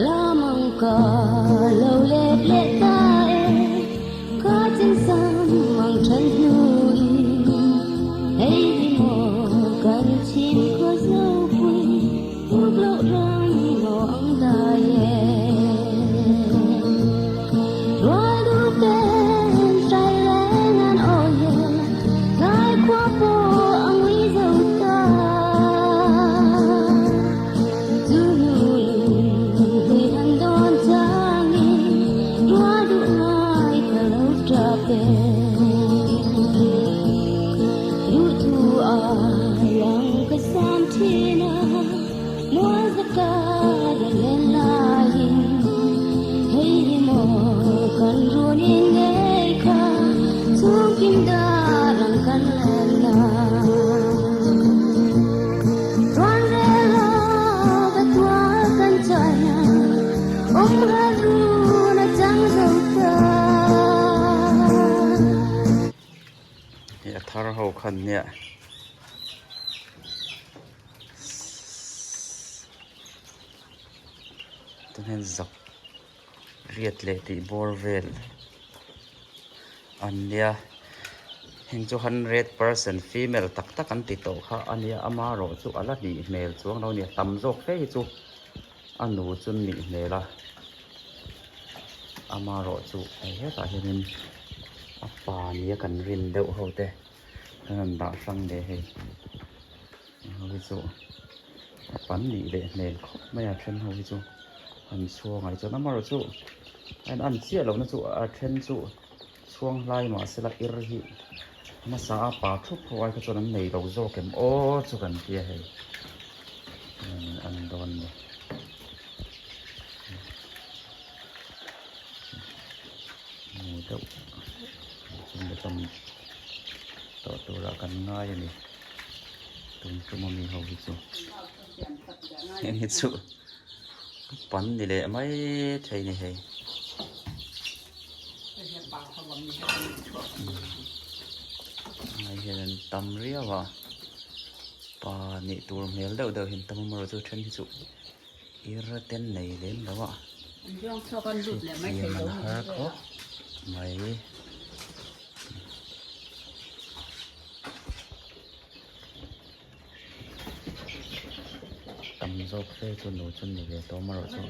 Lamang ka lo let leh ta e, ka chingsam ang than hnuin. Hei hi maw kan chhim khaw zopui, uk loh ram maw ang dai e. Rual duh ten hrai reng an awi e, tlai khua pawh a ngui zo ta. Chu hnu lung hlui han dawn changin rual duh ngai ka lo tap e. Duhthu aiang ka sam thin a, mual za kar a len laiin hei hi maw kan runin ngei kha chhungkim dar ang kan len na. Tuan rel aw ka tual kan chai a, awm har run a chang zo ta. Hei a thar ho khan nia tun hian zak riat leh tih bawr vel an nia heng chu 100% female tak tak an ti tawh kha a nia ama erawh chu a la hnih hmel chuang lo a ni a tam zawk fe hi chu a nu chu nih hmel a ama erawh chu hei hetah hianin a pa nia kan rin deuh ho te an rawn dah hrang leh hei heng ho hi chu a pan nih leh hmel khawp mai a then ho hi chu an chhuang ah hi chuan amaherawhchu a in an chiah lohna chu a then chu chhuang hlai mahsela ir hi hmasa a pa thup ho ai kha chuan an nei lo zawk em aw chu kan tia hei an dawn ni. Hmu deuh chumi tam tawh turah kan ngai a ni tum tum ami ho hi chu heng hi chu pan ni leh mai thei ni hei ai hian an tam riau a pa nih tur hmel deuh deuh hi an tam a chu then hi chu. Ir ten nei lem lo a hriat an har khawp mai. Tam zawk fe chu nu chu ni ve tawh marawh chu.